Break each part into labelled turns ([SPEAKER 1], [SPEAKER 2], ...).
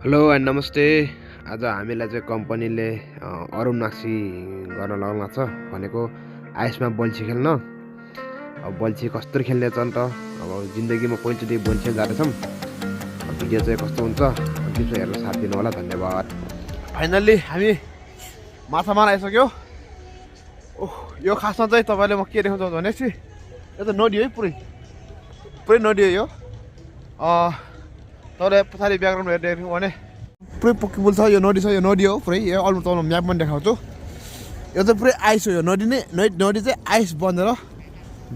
[SPEAKER 1] Hello and नमस्ते। आज हामीलाई चाहिँ कम्पनीले अरुणाक्षी गर्न लगाउनु छ भनेको आइसमा बल्छी खेल्न। अब बल्छी कसरी खेल्ने छ नि त, अब जिन्दगीमा पहिलोचोटि बल्छी खेल्न जाँदैछौँ। भिडियो चाहिँ कस्तो हुन्छ त्यसो हेरेर साथ दिनु होला, धन्यवाद। फाइनल्ली हामी माछा मार्न आइसक्यो। ओह, यो खासमा चाहिँ तपाईँले म के देखाउँछु भनेपछि यो त नदी है, पुरै पुरै नदी हो यो। तपाईँले पछाडि ब्याकग्राउन्ड हेर्दै भने पुरै पक्की छ, यो नदी हो पुरै। यो अलमोस्ट तपाईँलाई म्याप पनि देखाउँछु। यो चाहिँ पुरै आइस हो, यो नदी नै नदी चाहिँ आइस बनेर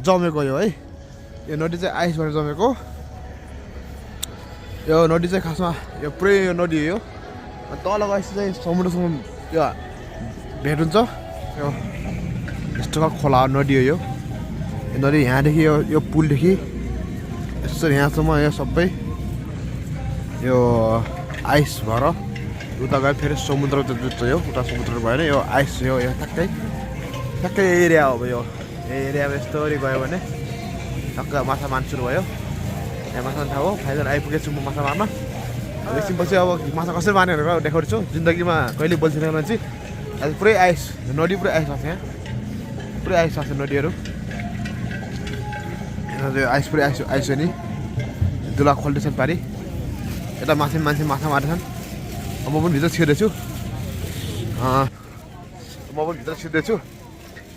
[SPEAKER 1] जमेको यो है। यो नदी चाहिँ आइस बनेर जमेको। यो नदी चाहिँ खासमा यो पुरै यो नदी हो यो। तल गएपछि चाहिँ समुद्रसँग यो भेट हुन्छ। यो यस्तो खोला नदी हो यो। नदी यहाँदेखि यो पुलदेखि यसरी यहाँसम्म यो सबै यो आइस भएर उता गयो, फेरि समुद्र जुत्छ यो। उता समुद्र भएन, यो आइस यो ठ्याक्कै एरिया हो। यो एरियामा यस्तोरी गयो भने टक्क माछा मार्न सुरु भयो। यहाँ माछा थाहा हो। फाइनल आइपुगेछु म माछा मार्न। एकछिनपछि अब माछा कसरी मार्ने भनेर देखाउँछु। जिन्दगीमा कहिले बोल्छ मान्छे। आज पुरै आइस, नदी पुरै आइस भएको छ। यहाँ पुरै आइस भएको छ नदीहरू। आइस पुरै आइस हो नि। दुला खोल्दैछन् पारि। यता माथि मान्छे माछा मार्दैछन्। म पनि भित्र छिर्दैछु।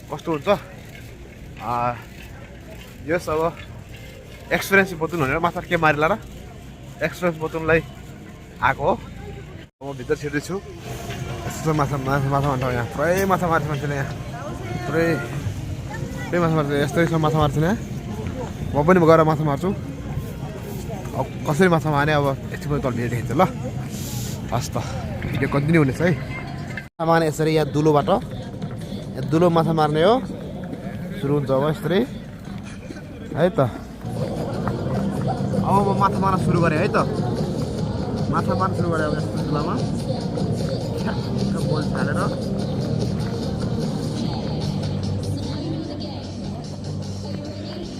[SPEAKER 1] कस्तो हुन्छ यस अब एक्सपिरियन्स बताउनु भनेर माछा के मारिला र एक्सपिरियन्स बताउनुलाई आएको हो। म भित्र छिर्दैछु। यस्तो माछा मार्छ यहाँ। पुरै माछा मार्छ मान्छेले। यहाँ पुरै माछा मार्छ। यस्तै माछा मार्छ यहाँ। म पनि गएर माछा मार्छु। अब कसरी माछा मार्ने अब एकछिन तल भिडियो देखिन्छ ल। हस् त, भिडियो कन्टिन्यू हुनेछ है। माछा मार्ने यसरी यहाँ दुलोबाट, यहाँ दुलो माछा मार्ने हो। सुरु हुन्छ अब यसरी है त। अब म माछा मार्न सुरु गरेँ है त। माछा मार्न सुरु गरेँ अब यस्तो दुलोमा बोल हालेर।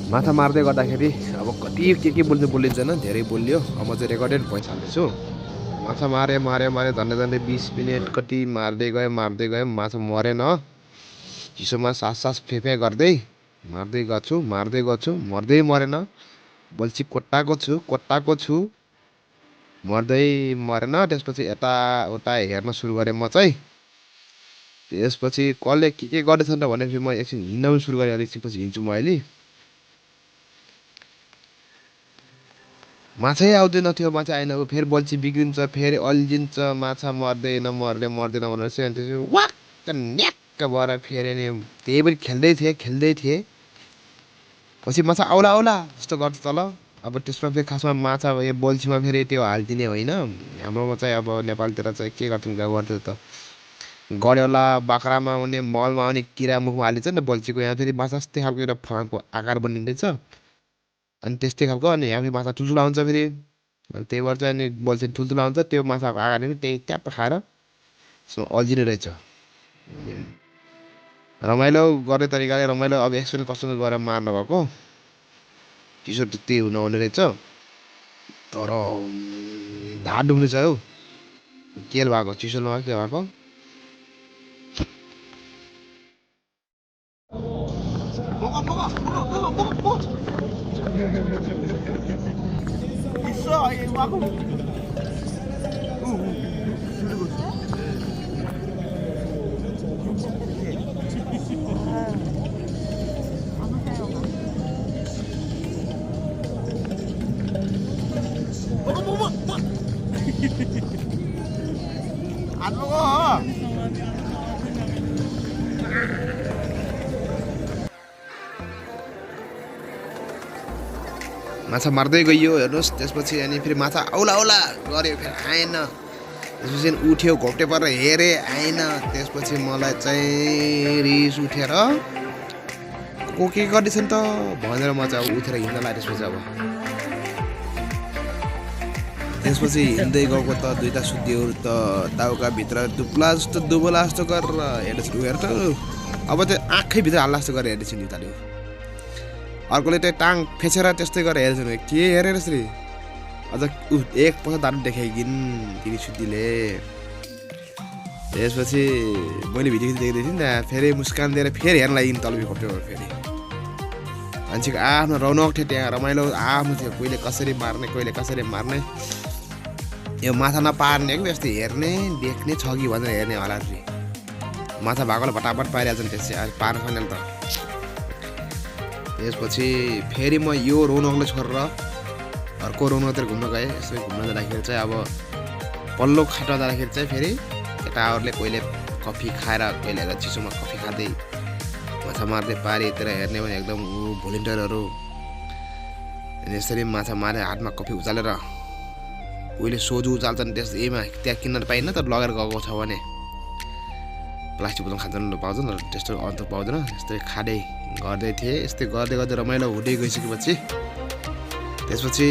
[SPEAKER 1] माछा मार्दै गर्दाखेरि अब कति के बोलिन्छ होइन, धेरै बोलियो। अब म चाहिँ रेकर्डेड भोइस हाल्दैछु। माछा मारेँ झन्डै 20 मिनट कति मार्दै गयो माछा मरेन। चिसोमा सास फेफे गर्दै मार्दै गर्छु मर्दै मरेन। बल्छी कोट्टाको छु मर्दै मरेन। त्यसपछि यताउता हेर्न सुरु गरेँ म चाहिँ। त्यसपछि कसले के गर्दैछ त भनेपछि म एकछिन हिँड्न पनि सुरु गरेँ। एकछिनपछि हिँड्छु म अहिले। माछै आउँदैन थियो, माछा आएन। फेरि बल्छी बिग्रिन्छ, फेरि अल्झिन्छ। माछा मर्दैन भनेर चाहिँ अनि वाक्क न्याक्क भएर फेरि नि त्यही पनि खेल्दै थिएँ। पछि माछा आउला जस्तो गर्छ तल। अब त्यसमा फेरि खासमा माछा यो बल्छीमा फेरि त्यो हालिदिने होइन। हाम्रोमा चाहिँ अब नेपालतिर चाहिँ के गर्थ्यो त, गड्योला बाख्रामा आउने मलमा आउने किरा मुखमा हालिन्छ नि बल्छीको। यहाँ फेरि माछा जस्तै खालको एउटा फर्को आकार बनिँदैछ। अनि त्यस्तै खालको। अनि यहाँ फेरि माछा ठुल्ठुला हुन्छ फेरि। त्यही भएर चाहिँ अनि बल्छी ठुल्ठुला हुन्छ। त्यो माछाको आकार पनि त्यही ट्याप्प खाएर अल्झिने रहेछ। रमाइलो गर्ने तरिकाले रमाइलो। अब एक्सपिरियन्स कस्तो गरेर मार्नु भएको चिसो त्यति नहुने रहेछ। तर ढाड दुख्ने छ हौ। के भएको चिसो नभएको के भएको। माछा मार्दै गइयो हेर्नुहोस्। त्यसपछि अनि फेरि माछा आउला गऱ्यो, फेरि आएन। त्यसपछि उठ्यो, घोप्टे परेर हेरेँ, आएन। त्यसपछि मलाई चाहिँ रिस उठेर के गर्दैछ नि त भनेर म चाहिँ अब उठेर हिँड्न लाग्यो। त्यसपछि हिँड्दै गएको त दुईवटा सुत्योहरू त टाउका भित्र दुबला जस्तो गरेर हेर्दैछ। अब चाहिँ आँखै भित्र हाल्ला जस्तो गरेर हेर्दैछ नि उताले। अर्कोले चाहिँ टाङ फेसेर त्यस्तै गरेर हेर्छ। के हेरेर यसरी अझ एक पैसा दारू देखाइकिन तिनी सुत्तीले। त्यसपछि मैले भिडियो देख्दै थिएँ नि त, फेरि मुस्कान दिएर फेरि हेर्न लागि तलबी खोप्यो। फेरि मान्छेको आफ्नो रौनक थियो त्यहाँ, रमाइलो आफ्नो थियो। कोहीले कसरी मार्ने, कोहीले कसरी मार्ने, यो माछा नपार्ने कि यस्तो हेर्ने देख्ने छ कि भनेर हेर्ने होला फेरि। माछा भएकोलाई भटाभट पारिहाल्छन् त्यसै, पार्न सक्दैन त। त्यसपछि फेरि म यो रौनकले छोडेर अर्को रौनकतिर घुम्न गएँ। यसरी घुम्न जाँदाखेरि चाहिँ अब पल्लो खाटो जाँदाखेरि चाहिँ फेरि केटाहरूले कोहीले कफी खाएर, कोहीले चिसोमा कफी खाँदै माछा मार्दै पारितिर हेर्ने भने एकदम भोलिन्टियरहरू यसरी माछा मारे हातमा कफी उचालेर, कोहीले सोजु उचाल्छन्। त्यसमा त्यहाँ किन्न पाइन्न तर लगेर गएको छ भने प्लास्टिक बोतल खाँदैन पाउँदैन, त्यस्तो अन्त पाउँदैन। यस्तै खाँदै गर्दै थिएँ। यस्तै गर्दै गर्दै रमाइलो हुँदै गइसकेपछि त्यसपछि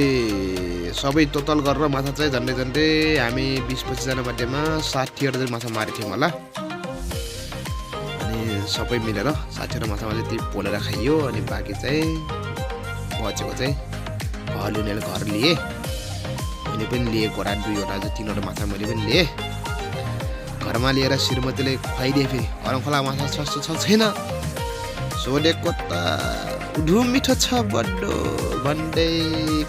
[SPEAKER 1] सबै टोटल गरेर माछा चाहिँ झन्डै झन्डै हामी 20-25 जना मध्येमा 60वटा चाहिँ माछा मारेको थियौँ होला। अनि सबै मिलेर 60वटा माछा चाहिँ त्यही पोलेर खाइयो। अनि बाँकी चाहिँ बचेको चाहिँ घर लिनेले घर लिएँ, मैले पनि लिएँ। घोडा 2वटा चाहिँ 3वटा माछा मैले पनि लिएँ। घरमा लिएर श्रीमतीले खुवाइदिएँ। फेरि गरम खोला माछा सस्तो छ छैन सोधेको त, उडु मिठो छ बड्डो भन्दै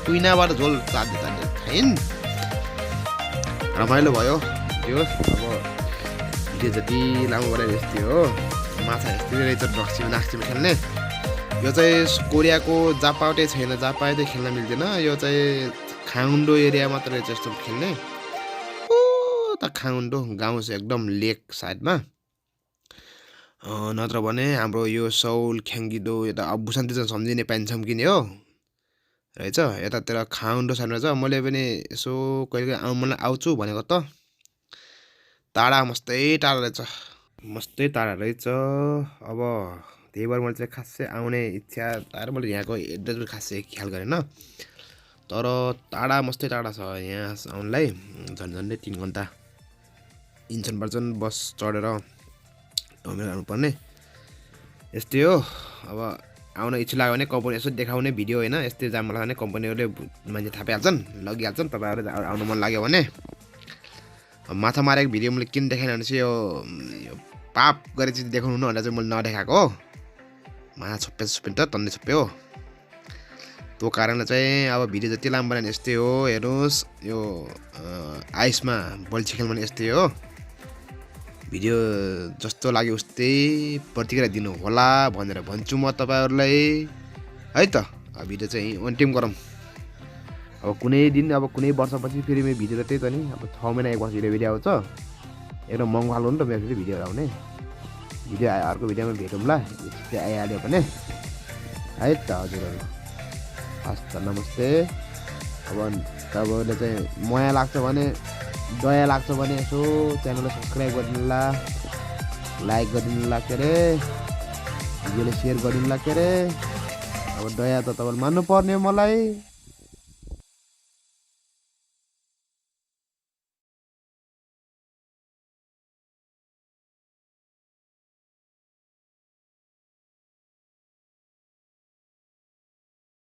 [SPEAKER 1] कुइनाबाट झोल चाँदै चाँदै खाइन्। रमाइलो भयो त्यो। अब भिडियो जति लामो बनायो यस्तै हो। माछा यस्तै रहेछ रक्सीमा नाक्सीमा खेल्ने। यो चाहिँ कोरियाको जापाउटै छैन, जापाउटै खेल्न मिल्दैन। यो चाहिँ खाङ्डो एरिया मात्र रहेछ यस्तो खेल्ने। त खाङ्डो गाउँ चाहिँ एकदम लेक साइडमा, नत्र भने हाम्रो यो सौल ख्याङ्गिदो यता अबुसान्ति चाहिँ सम्झिने पाइन्छौँ किने हो रहेछ। यतातिर खाङ्डो साइडमा छ। मैले पनि यसो कहिले मलाई आउँछु भनेको त, टाढा मस्तै टाढा रहेछ, मस्तै टाढा रहेछ। अब त्यही भएर मैले चाहिँ खासै आउने इच्छा आएर मैले यहाँको एड्रेस पनि खासै ख्याल गरेन। तर टाढा मस्तै टाढा छ यहाँ आउनलाई, झन्डै 3 घन्टा इन्सन पर्छन् बस चढेर ढमेर आउनुपर्ने। यस्तै हो। अब आउन इच्छा लाग्यो भने कम्पनी यसो देखाउने भिडियो होइन, यस्तै जाम लाग्यो भने कम्पनीहरूले मान्छे थापिहाल्छन्, लगिहाल्छन्। तपाईँहरू आउनु मन लाग्यो भने माछा मारेको भिडियो मैले किन देखाएन भने चाहिँ यो पाप गरेर चाहिँ देखाउनु न भनेर चाहिँ मैले नदेखाएको हो। माछा छोप्यो त तन्दै छोप्यो। त्यो कारणले चाहिँ अब भिडियो जति लामो बनायो भने यस्तै हो। हेर्नुहोस् यो आइसमा बल्छी खेल्नु भने यस्तै हो। भिडियो जस्तो लाग्यो उस्तै प्रतिक्रिया दिनु होला भनेर भन्छु म तपाईँहरूलाई है त। भिडियो चाहिँ अन्तिम गरौँ। अब कुनै दिन, अब कुनै वर्षपछि फेरि मेरो भिडियो त त्यही त नि, अब 6 महिना 1 वर्ष भिडियो आउँछ। एकदम महँगो खालको नि त मेरो फेरि भिडियोहरू आउने। भिडियो आयो अर्को भिडियोमा भेटौँला, यस्तै आइहाल्यो भने है त हजुरहरू। हस् त नमस्ते। अब तपाईँहरूले चाहिँ माया लाग्छ भने, दया लाग्छ भने यसो च्यानललाई सब्सक्राइब गरिदिनुला, लाइक गरिदिनुला के अरे, भिडियोलाई सेयर गरिदिनुला के अरे। अब दया त तपाईँले मान्नु पर्ने मलाई।